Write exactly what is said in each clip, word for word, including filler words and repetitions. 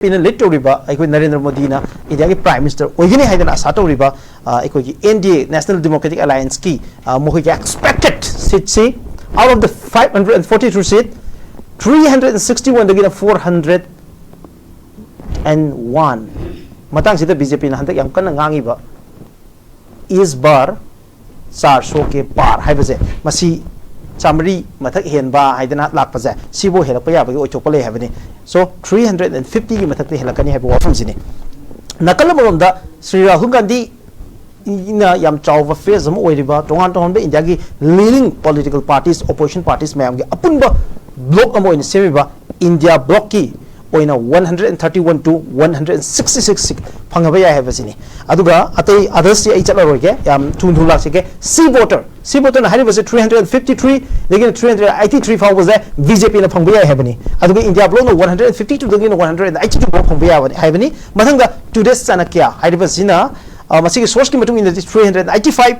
ꯄꯤꯅ ꯂꯤꯗ ꯇꯧꯔꯤꯕ ꯑꯩꯈꯣꯏ ꯅꯔꯦꯟꯗ꯭ꯔ ꯃꯣꯗꯤꯅ ꯏꯟꯗꯤꯌꯥꯒꯤ ꯄ꯭ꯔꯥꯏꯝ ꯃꯤꯅꯤꯁꯇꯔ ꯑꯣꯏꯒꯅꯤ ꯍꯥꯏꯗꯅ ꯑꯁꯥ ꯇꯧꯔꯤꯕ ꯑ, ꯑꯩꯈꯣꯏꯒꯤ and D A, national democratic ꯑꯦꯂꯥꯏꯟꯁꯀꯤ, ꯑ, ꯃꯈꯣꯏꯒꯤ expected ꯁꯤꯠꯁꯤ, out of the five hundred forty-two seat, three hundred sixty-one ꯗꯒꯤꯅ four hundred and one, ꯃꯇꯥꯡꯁꯤꯗ ꯕꯤ ꯖꯦ ꯄꯤꯅ ꯍꯟꯗꯛ ꯌꯥꯝ ꯀꯟꯅ ꯉꯥꯡꯉꯤꯕ, "ꯏꯁ ꯕꯥꯔ ꯆꯥꯔ ꯁꯣ ꯀꯦ ꯄꯥꯔ" ꯍꯥꯏꯕꯁꯦ, ꯃꯁꯤ ꯆꯥꯃꯔꯤ ꯃꯊꯛ ꯍꯦꯟꯕ ꯍꯥꯏꯗꯅ ꯂꯥꯛꯄꯁꯦ, ꯁꯤꯕꯨ ꯍꯦꯜꯂꯛꯄ ꯌꯥꯕꯒꯤ ꯑꯣꯏꯊꯣꯛꯄ ꯂꯩ ꯍꯥꯏꯕꯅꯤ꯫ ꯁꯣ, ꯊ꯭ꯔꯤ ꯍꯟꯗ꯭ꯔꯦꯗ ꯑꯦꯟ ꯐꯤꯐꯇꯤꯒꯤ ꯃꯊꯛꯇ ꯍꯦꯜꯂꯛꯀꯅꯤ ꯍꯥꯏꯕ ꯋꯥꯐꯝꯁꯤꯅꯤ꯫ ꯅꯥꯀꯜ ꯑꯃꯔꯣꯝꯗ, ꯁ꯭ꯔꯤ ꯔꯥꯍꯨꯜ ꯒꯥꯟꯙꯤ ꯅ ꯌꯥꯝ ꯆꯥꯎꯕ ꯐꯦꯁ ꯑꯃ ꯑꯣꯏꯔꯤꯕ, ꯇꯣꯉꯥꯟ ꯇꯣꯉꯥꯟꯕ ꯏꯟꯗꯤꯌꯥꯒꯤ leading political parties, opposition parties ꯃꯌꯥꯝꯒꯤ ꯑꯄꯨꯟꯕ ꯕ꯭ꯂꯣꯛ ꯑꯃ ꯑꯣꯏꯅ ꯁꯦꯝꯃꯤꯕ ꯏꯟꯗꯤꯌꯥ ꯕ꯭ꯂꯣꯛꯀꯤ ꯑꯣꯏꯅ one hundred and thirty one to one hundred and sixty six seat ꯐꯪꯉꯕ ꯌꯥꯏ ꯍꯥꯏꯕꯁꯤꯅꯤ꯫ ꯑꯗꯨꯒ ꯑꯇꯩ ꯑꯗꯔꯁꯁꯤ ꯑꯩ ꯆꯠꯂꯔꯣꯏꯒꯦ, ꯌꯥꯝ ꯊꯨ ꯊꯨ ꯂꯥꯛꯆꯒꯦ꯫ ꯁꯤ ꯚꯣꯇꯔ, ꯁꯤ ꯚꯣꯇꯔꯅ ꯍꯥꯏꯔꯤꯕꯁꯦ three hundred fifty three ꯗꯒꯤꯅ three hundred eighty three ꯐꯥꯎꯕꯁꯦ ꯕꯤ ꯖꯦ ꯄꯤꯅ ꯐꯪꯕ ꯌꯥꯏ ꯍꯥꯏꯕꯅꯤ꯫ ꯑꯗꯨꯒ ꯏꯟꯗꯤꯌꯥ ꯕ꯭ꯂꯣꯛꯅ one hundred fifty two ꯗꯒꯤꯅ one hundred eighty two ꯐꯥꯎ ꯐꯪꯕ ꯌꯥꯕꯅꯤ ꯍꯥꯏꯕꯅꯤ꯫ ꯃꯊꯪꯗ ꯇꯨꯗꯦꯁ ꯆꯥꯅꯀ꯭ꯌ ꯍꯥꯏꯔꯤꯕꯁꯤꯅ, ꯑ, ꯃꯁꯤꯒꯤ ꯁꯣꯔꯁꯀꯤ ꯃꯇꯨꯡ ꯏꯟꯅꯗꯤ three hundred eighty five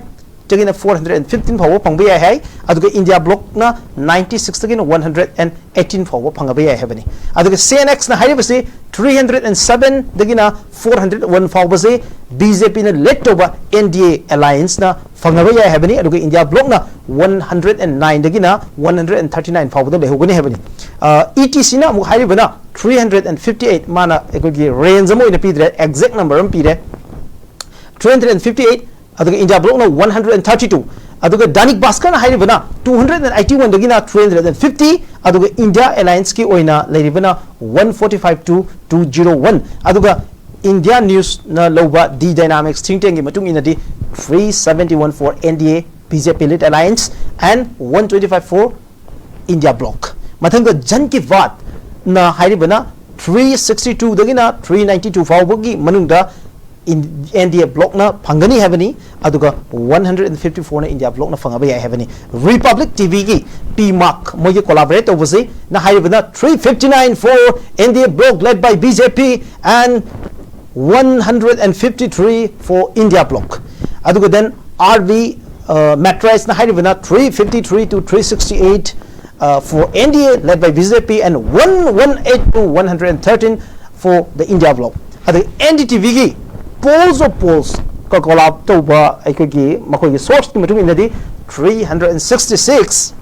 ꯗꯒꯤꯅ four hundred fifteen ꯐꯥꯎꯕ ꯐꯪꯕ ꯌꯥꯏ ꯍꯥꯏ꯫ ꯑꯗꯨꯒ ꯏꯟꯗꯤꯌꯥ ꯕ꯭ꯂꯣꯛꯅ ninety six ꯗꯒꯤꯅ one hundred eighteen ꯐꯥꯎꯕ ꯐꯪꯉꯕ ꯌꯥꯏ ꯍꯥꯏꯕꯅꯤ꯫ ꯑꯗꯨꯒ ꯁꯤ ꯑꯦꯟ ꯑꯦꯛꯁꯅ ꯍꯥꯏꯔꯤꯕꯁꯤ three hundred seven ꯗꯒꯤꯅ four hundred one ꯐꯥꯎꯕꯁꯤ ꯕꯤ ꯖꯦ ꯄꯤꯅ ꯂꯤꯗ ꯇꯧꯕ ꯑꯦꯟ ꯗꯤ ꯑꯦ ꯑꯦꯂꯥꯏꯟꯁꯅ ꯐꯪꯉꯕ ꯌꯥꯏ ꯍꯥꯏꯕꯅꯤ꯫ ꯑꯗꯨꯒ ꯏꯟꯗꯤꯌꯥ ꯕ꯭ꯂꯣꯛꯅ one hundred nine ꯗꯒꯤꯅ one hundred thirty nine ꯐꯥꯎꯕꯗ ꯂꯩꯍꯧꯒꯅꯤ ꯍꯥꯏꯕꯅꯤ꯫ ꯑ, ꯏ ꯇꯤ ꯁꯤꯅ ꯑꯃꯨꯛ ꯍꯥꯏꯔꯤꯕꯅ three hundred fifty eight, ꯃꯥꯅ ꯑꯩꯈꯣꯏꯒꯤ ꯔꯦꯟꯖ ꯑꯃ ꯑꯣꯏꯅ ꯄꯤꯗ꯭ꯔꯦ, ꯑꯦꯛꯖꯦꯛ ꯅꯝꯕꯔ ꯑꯃ ꯄꯤꯔꯦ, three hundred fifty eight, ꯑꯗꯨꯒ ꯏꯟꯗꯤꯌꯥ ꯕ꯭ꯂꯣꯛꯅ one hundred thirty two, ꯑꯗꯨꯒ ꯗꯥꯅꯤꯛ ꯚꯥꯁꯀꯔꯅ ꯍꯥꯏꯔꯤꯕꯅ two hundred eighty one ꯗꯒꯤꯅ three hundred fifty, ꯑꯗꯨꯒ ꯏꯟꯗꯤꯌꯥ ꯑꯦꯂꯥꯏꯟꯁꯀꯤ ꯑꯣꯏꯅ ꯂꯩꯔꯤꯕꯅ one forty five to two zero one꯫ ꯑꯗꯨꯒ ꯏꯟꯗꯤꯌꯥ ꯅ꯭ꯌꯨꯁꯅ ꯂꯧꯕ ꯗꯤ ꯗꯥꯏꯅꯥꯃꯤꯛꯁ ꯊꯤꯡ ꯇꯦꯡꯒꯤ ꯃꯇꯨꯡ ꯏꯟꯅꯗꯤ three seventy one for N D A B J P led alliance and one twenty five for India bloc꯫ ꯃꯊꯪꯗ ꯖꯟ ꯀꯤ ꯕꯥꯠꯅ ꯍꯥꯏꯔꯤꯕꯅ three sixty two ꯗꯒꯤꯅ three ninety two ꯐꯥꯎꯕꯒꯤ ꯃꯅꯨꯡꯗ ꯏꯟ-, N D A bloc ꯅ ꯐꯪꯒꯅꯤ ꯍꯥꯏꯕꯅꯤ, ꯑꯗꯨꯒ one hundred fifty four ꯅ India ꯕ꯭ꯂꯣꯛꯅ ꯐꯪꯉꯕ ꯌꯥꯏ ꯍꯥꯏꯕꯅꯤ꯫ ꯔꯤꯄꯕ꯭ꯂꯤꯛ ꯇꯤ ꯚꯤꯒꯤ ꯄꯤ ꯃꯥꯔꯛ, ꯃꯣꯏꯒꯤ ꯀꯣꯂꯥꯕꯣꯔꯦꯠ ꯇꯧꯕꯁꯤꯅ ꯍꯥꯏꯔꯤꯕꯅ three fifty nine for N D A bloc led by B J P and one hundred fifty three for India bloc꯫ ꯑꯗꯨꯒ then R V, uh, ꯃꯦꯇ꯭ꯔꯥꯏꯁꯅ ꯍꯥꯏꯔꯤꯕꯅ three fifty three to three sixty eight, uh, for N D A led by B J P and one one eight to one hundred thirteen for the India bloc. ꯑꯗꯨꯒ N D T Vꯒꯤ polls of polls ꯀ collab ꯇꯧꯕ ꯑꯩꯈꯣꯏꯒꯤ ꯃꯈꯣꯏꯒꯤ sourceꯀꯤ ꯃꯇꯨꯡ ꯏꯟꯅꯗꯤ three hundred and sixty six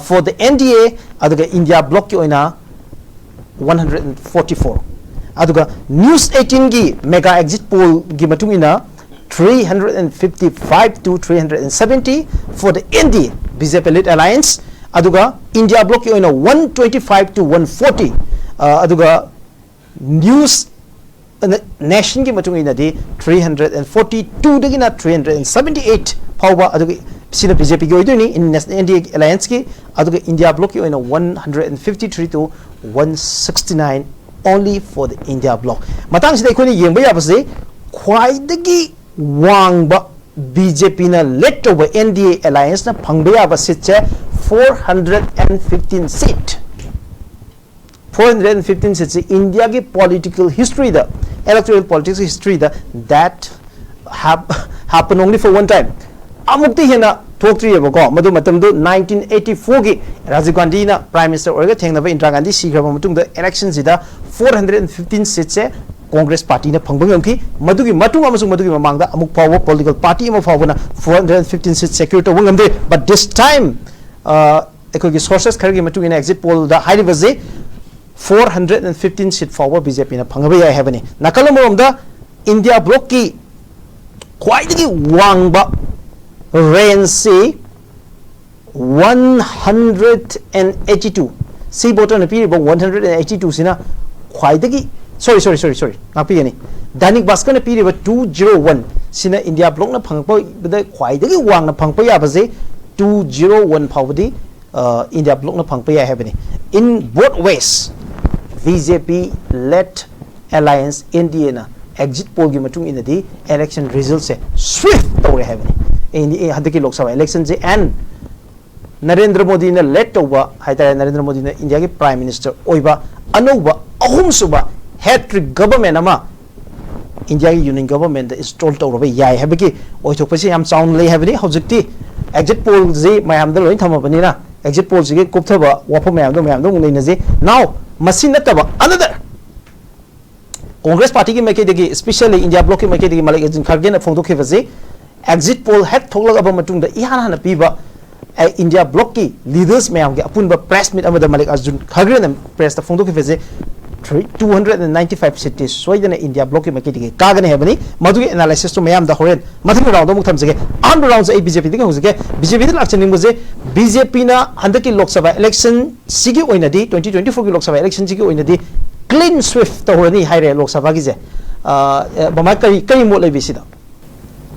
for the N D A, ꯑꯗꯨꯒ India blocꯀꯤ ꯑꯣꯏꯅ one hundred and forty four, ꯑꯗꯨꯒ News eighteenꯒꯤ mega exit pollꯒꯤ ꯃꯇꯨꯡ ꯏꯟꯅ three hundred and fifty five to three hundred and seventy for the N D A, B J P led alliance, ꯑꯗꯨꯒ India blocꯀꯤ ꯑꯣꯏꯅ one twenty five to one forty, ꯑꯗꯨꯒ News Nationꯒꯤ ꯃꯇꯨꯡ ꯏꯟꯅꯗꯤ three hundred and forty twoꯗꯒꯤꯅ three hundred and seventy eight ꯐꯥꯎꯕ, ꯑꯗꯨꯒ ꯁꯤꯅ B J Pꯒꯤ ꯑꯣꯏꯗꯣꯏꯅꯤ, in N D A allianceꯀꯤ, ꯑꯗꯨꯒ India blocꯀꯤ ꯑꯣꯏꯅ one hundred and fifty three to one sixty nine, only for the India bloc. ꯃꯇꯥꯡꯁꯤꯗ ꯑꯩꯈꯣꯏꯅ ꯌꯦꯡꯕ ꯌꯥꯕꯁꯦ, ꯈ꯭ꯋꯥꯏꯗꯒꯤ ꯋꯥꯡꯕ B J Pꯅ led ꯇꯧꯕ N D A allianceꯅ ꯐꯪꯕ ꯌꯥꯕ seatꯁꯦ four hundred and fifteen seat. Four hundred and fifteen seatꯁꯤ Indiaꯒꯤ political historyꯗ, electoral politics historyꯗ, that hap- happen only for one time. ꯑꯃꯨꯛꯇꯤ ꯍꯦꯟꯅ ꯊꯣꯛꯇ꯭ꯔꯤꯑꯕꯀꯣ꯫ ꯃꯗꯨ ꯃꯇꯝꯗꯨ nineteen eighty fourꯒꯤ Rajiv Gandhiꯅ Prime Minister ꯑꯣꯏꯔꯒ ꯊꯦꯡꯅꯕ Indira Gandhi ꯁꯤꯈ꯭ꯔꯕ ꯃꯇꯨꯡꯗ electionꯁꯤꯗ four hundred and fifteen seatꯁꯦ Congress partyꯅ ꯐꯪꯕ ꯉꯝꯈꯤ꯫ ꯃꯗꯨꯒꯤ ꯃꯇꯨꯡ ꯑꯃꯁꯨꯡ ꯃꯗꯨꯒꯤ ꯃꯃꯥꯡꯗ ꯑꯃꯨꯛ ꯐꯥꯎꯕ political party ꯑꯃ ꯐꯥꯎꯕꯅ four hundred and fifteen seat secure ꯇꯧꯕ ꯉꯝꯗꯦ꯫ But this time ꯑꯩꯈꯣꯏꯒꯤ sources ꯈꯔꯒꯤ ꯃꯇꯨꯡ ꯏꯟꯅ exit pollꯗ ꯍꯥꯏꯔꯤꯕꯁꯦ four hundred and fifteen seat ꯐꯥꯎꯕ B J Pꯅ ꯐꯪꯕ ꯌꯥꯏ ꯍꯥꯏꯕꯅꯤ꯫ ꯅꯥꯀꯜ ꯑꯃꯔꯣꯝꯗ India blocꯀꯤ ꯈ꯭ꯋꯥꯏꯗꯒꯤ ꯋꯥꯡꯕ rangeꯁꯤ one hundred and eighty two, ꯁꯤ voterꯅ ꯄꯤꯔꯤꯕ one hundred and eighty twoꯁꯤꯅ ꯈ꯭ꯋꯥꯏꯗꯒꯤ, sorry, sorry, sorry, sorry, ꯉꯥꯛꯄꯤꯒꯅꯤ, Dainik Bhaskarꯅ ꯄꯤꯔꯤꯕ two zero one ꯁꯤꯅ India blocꯅ ꯐꯪꯉꯛꯄꯗ ꯈ꯭ꯋꯥꯏꯗꯒꯤ ꯋꯥꯡꯅ ꯐꯪꯉꯛꯄ ꯌꯥꯕꯁꯦ two zero one ꯐꯥꯎꯕꯗꯤ India blocꯅ ꯐꯪꯉꯛꯄ ꯌꯥꯏ ꯍꯥꯏꯕꯅꯤ꯫ In both ways, B J P led alliance N D Aꯅ exit pollꯒꯤ ꯃꯇꯨꯡ ꯏꯟꯅꯗꯤ election resultꯁꯦ sweep ꯇꯧꯔꯦ ꯍꯥꯏꯕꯅꯤ꯫ ꯍꯟꯗꯛꯀꯤ Lok Sabha electionꯁꯦ and ꯅꯔꯦꯟꯗ꯭ꯔ ꯃꯣꯗꯤꯅ led ꯇꯧꯕ ꯍꯥꯏꯇꯥꯔꯦ, ꯅꯔꯦꯟꯗ꯭ꯔ ꯃꯣꯗꯤꯅ Indiaꯒꯤ Prime Minister ꯑꯣꯏꯕ ꯑꯅꯧꯕ ꯑꯍꯨꯝꯁꯨꯕ hat trick government ꯑꯃ Indiaꯒꯤ Union Governmentꯇ install ꯇꯧꯔꯕ ꯌꯥꯏ ꯍꯥꯏꯕꯒꯤ ꯑꯣꯏꯊꯣꯛꯄꯁꯤ ꯌꯥꯝ ꯆꯥꯎꯅ ꯂꯩ ꯍꯥꯏꯕꯅꯤ꯫ ꯍꯧꯖꯤꯛꯇꯤ exit pollꯁꯤ ꯃꯌꯥꯝꯗ ꯂꯣꯏ ꯊꯝꯃꯕꯅꯤꯅ exit pollꯁꯤꯒꯤ ꯀꯨꯞꯊꯕ ꯋꯥꯐꯝ ꯃꯌꯥꯝꯗꯣ ꯃꯌꯥꯝꯗ ꯑꯃꯨꯛ ꯅꯩꯅꯁꯤ꯫ Now, ꯃꯁꯤ ꯅꯠꯇꯕ another ꯀꯣꯡꯒ꯭ꯔꯦꯁ ꯄꯥꯔꯇꯤꯒꯤ ꯃꯥꯏꯀꯩꯗꯒꯤ, especially ꯏꯟꯗꯤꯌꯥ ꯕ꯭ꯂꯣꯛꯀꯤ ꯃꯥꯏꯀꯩꯗꯒꯤ ꯃꯥꯂꯤꯛ ꯑꯔꯖꯨꯟ ꯈꯔꯒꯦꯅ ꯐꯣꯡꯗꯣꯛꯈꯤꯕꯁꯤ, ꯑꯦꯛꯖꯤꯠ ꯄꯣꯜ ꯍꯦꯛ ꯊꯣꯛꯂꯛꯑꯕ ꯃꯇꯨꯡꯗ ꯏꯍꯥꯟ ꯍꯥꯟꯅ ꯄꯤꯕ, ꯑꯦ, ꯏꯟꯗꯤꯌꯥ ꯕ꯭ꯂꯣꯛꯀꯤ ꯂꯤꯗꯔꯁ ꯃꯌꯥꯝꯒꯤ ꯑꯄꯨꯟꯕ ꯄ꯭ꯔꯦꯁ ꯃꯤꯠ ꯑꯃꯗ ꯃꯥꯂꯤꯛ ꯑꯔꯖꯨꯟ ꯈꯔꯒꯦꯅ ꯄ꯭ꯔꯦꯁꯇ ꯐꯣꯡꯗꯣꯛꯈꯤꯕꯁꯦ, three, two hundred and ninety five seat ꯁꯣꯏꯗꯅ ꯏꯟꯗꯤꯌꯥ ꯕ꯭ꯂꯣꯛꯀꯤ ꯃꯥꯏꯀꯩꯗꯒꯤ ꯀꯥꯒꯅꯤ ꯍꯥꯏꯕꯅꯤ꯫ ꯃꯗꯨꯒꯤ ꯑꯦꯅꯥꯂꯥꯏꯁꯤꯁꯇꯨ ꯃꯌꯥꯝꯗ ꯍꯣꯔꯦꯟ ꯃꯊꯪꯒꯤ ꯔꯥꯎꯟꯗ ꯑꯃꯨꯛ ꯊꯝꯖꯒꯦ꯫ ꯑꯍꯥꯟꯕ ꯔꯥꯎꯟꯁꯦ ꯑꯩ ꯕꯤ ꯖꯦ ꯄꯤꯗꯒꯤ ꯍꯧꯖꯒꯦ꯫ ꯕꯤ ꯖꯦ ꯄꯤꯗ ꯂꯥꯛꯆꯅꯤꯡꯕꯁꯦ, ꯕꯤ ꯖꯦ ꯄꯤꯅ ꯍꯟꯗꯛꯀꯤ ꯂꯣꯛ ꯁꯚꯥ ꯏꯂꯦꯛꯁꯟ ꯁꯤꯒꯤ ꯑꯣꯏꯅꯗꯤ, twenty twenty four ꯒꯤ ꯂꯣꯛ ꯁꯚꯥ ꯏꯂꯦꯛꯁꯟꯁꯤꯒꯤ ꯑꯣꯏꯅꯗꯤ clean sweep ꯇꯧꯔꯅꯤ ꯍꯥꯏꯔꯦ ꯂꯣꯛ ꯁꯚꯥꯒꯤꯁꯦ꯫ ꯑ, ꯑ, ꯃꯃꯥ, ꯀꯔꯤ, ꯀꯔꯤ ꯃꯣꯠ ꯂꯩꯕꯤ ꯁꯤꯗ?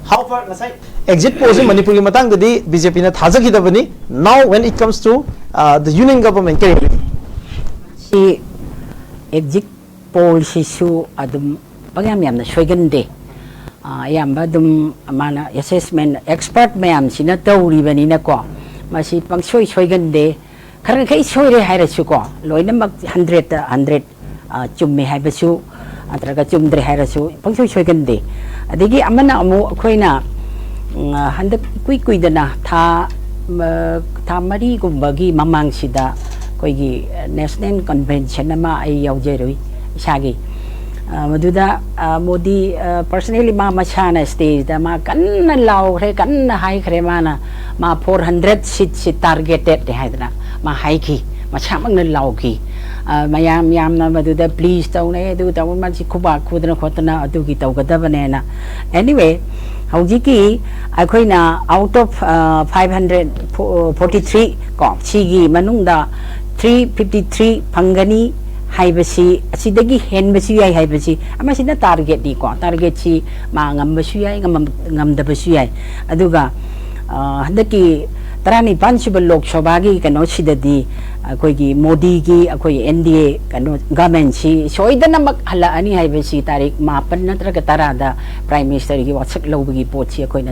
How far, ꯉꯁꯥꯏ ꯑꯦꯛꯖꯤꯠ ꯄꯣꯜꯁꯤ ꯃꯅꯤꯄꯨꯔꯒꯤ ꯃꯇꯥꯡꯗꯗꯤ ꯕꯤ ꯖꯦ ꯄꯤꯅ ꯊꯥꯖꯈꯤꯗꯕꯅꯤ꯫ Now when it comes to, uh, the union government, ꯀꯔꯤ ꯍꯥꯏꯕꯤꯅꯤ? ꯁꯤ ꯑꯦꯛꯖꯤꯠ ꯄꯣꯜꯁꯤꯁꯨ ꯑꯗꯨꯝ ꯄꯪꯌꯥꯝ ꯌꯥꯝꯅ ꯁꯣꯏꯒꯟꯗꯦ꯫ ꯑ, ꯑꯌꯥꯝꯕ ꯑꯗꯨꯝ ꯃꯥꯅ ꯑꯦꯁꯦꯁꯃꯦꯟ ꯑꯦꯛꯁꯄꯔꯠ ꯃꯌꯥꯝꯁꯤꯅ ꯇꯧꯔꯤꯕꯅꯤꯅꯀꯣ, ꯃꯁꯤ ꯄꯪꯁꯣꯏ ꯁꯣꯏꯒꯟꯗꯦ꯫ ꯈꯔ ꯈꯩ ꯁꯣꯏꯔꯦ ꯍꯥꯏꯔꯁꯨꯀꯣ, ꯂꯣꯏꯅꯃꯛ ꯍꯟꯗ꯭ꯔꯦꯠꯇ ꯍꯟꯗ꯭ꯔꯦꯠ ꯆꯨꯝꯃꯦ ꯍꯥꯏꯕꯁꯨ ꯅꯠꯇ꯭ꯔꯒ ꯆꯨꯝꯗ꯭ꯔꯦ ꯍꯥꯏꯔꯁꯨ ꯄꯪꯁꯣꯏ ꯁꯣꯏꯒꯟꯗꯦ꯫ ꯑꯗꯒꯤ ꯑꯃꯅ ꯑꯃꯨꯛ ꯑꯩꯈꯣꯏꯅ, ꯎꯝ, ꯍꯟꯗꯛ ꯏꯀꯨꯏ ꯀꯨꯏꯗꯅ ꯊꯥ, ꯃ-, ꯊꯥ ꯃꯔꯤꯒꯨꯝꯕꯒꯤ ꯃꯃꯥꯡꯁꯤꯗ ꯑꯩꯈꯣꯏꯒꯤ ꯅꯦꯁꯅꯦꯜ ꯀꯟꯚꯦꯟꯁꯟ ꯑꯃ ꯑꯩ ꯌꯥꯎꯖꯔꯨꯏ ꯏꯁꯥꯒꯤ꯫ ꯑ, ꯃꯗꯨꯗ, ꯑ, ꯃꯣꯗꯤ, ꯑ, personally ꯃꯥ ꯃꯁꯥꯅ ꯁ꯭ꯇꯦꯖꯇ ꯃꯥ ꯀꯟꯅ ꯂꯥꯎꯈ꯭ꯔꯦ, ꯀꯟꯅ ꯍꯥꯏꯈ꯭ꯔꯦ꯫ ꯃꯥꯅ, ꯃꯥ four hundred seat ꯁꯤ targeted ꯅꯦ ꯍꯥꯏꯗꯅ ꯃꯥ ꯍꯥꯏꯈꯤ, ꯃꯁꯥꯃꯛꯅ ꯂꯥꯎꯈꯤ꯫ ꯑ, ꯃꯌꯥꯝ ꯌꯥꯝꯅ ꯃꯗꯨꯗ please ꯇꯧꯅꯩ, ꯑꯗꯨ ꯇꯧ, ꯃꯁꯤ ꯈꯨꯕꯥꯛ ꯈꯨꯗꯅ ꯈꯣꯠꯇꯅ ꯑꯗꯨꯒꯤ ꯇꯧꯒꯗꯕꯅꯦꯅ꯫ Anyway, ꯍꯧꯖꯤꯛꯀꯤ ꯑꯩꯈꯣꯏꯅ out of, ꯑ, five hundred forty three ꯀꯣ, ꯁꯤꯒꯤ ꯃꯅꯨꯡꯗ three fifty three ꯐꯪꯒꯅꯤ ꯍꯥꯏꯕꯁꯤ, ꯑꯁꯤꯗꯒꯤ ꯍꯦꯟꯕꯁꯨ ꯌꯥꯏ ꯍꯥꯏꯕꯁꯤ, ꯃꯁꯤꯅ target ꯅꯤꯀꯣ, target ꯁꯤ ꯃꯥ ꯉꯝꯕꯁꯨ ꯌꯥꯏ, ꯉꯝꯃꯝ-, ꯉꯝꯗꯕꯁꯨ ꯌꯥꯏ꯫ ꯑꯗꯨꯒ, ꯑ, ꯍꯟꯗꯛꯀꯤ ꯇꯔꯥꯅꯤꯄꯥꯟ ꯁꯨꯕ ꯂꯣꯛ ꯁꯚꯥꯒꯤ ꯀꯩꯅꯣꯁꯤꯗꯗꯤ ꯑꯩꯈꯣꯏꯒꯤ ꯃꯣꯗꯤꯒꯤ ꯑꯩꯈꯣꯏ ꯑꯦꯟ ꯗꯤ ꯑꯦ ꯀꯩꯅꯣ ꯒꯚꯔꯟꯃꯦꯟꯁꯤ ꯁꯣꯏꯗꯅꯃꯛ ꯍꯜꯂꯛꯑꯅꯤ ꯍꯥꯏꯕꯁꯤ ꯇꯥꯔꯤꯛ ꯃꯥꯄꯟ ꯅꯠꯇ꯭ꯔꯒ ꯇꯔꯥꯗ ꯄ꯭ꯔꯥꯏꯝ ꯃꯤꯅꯤꯁꯇꯔꯒꯤ ꯋꯥꯁꯛ ꯂꯧꯕꯒꯤ ꯄꯣꯠꯁꯤ ꯑꯩꯈꯣꯏꯅ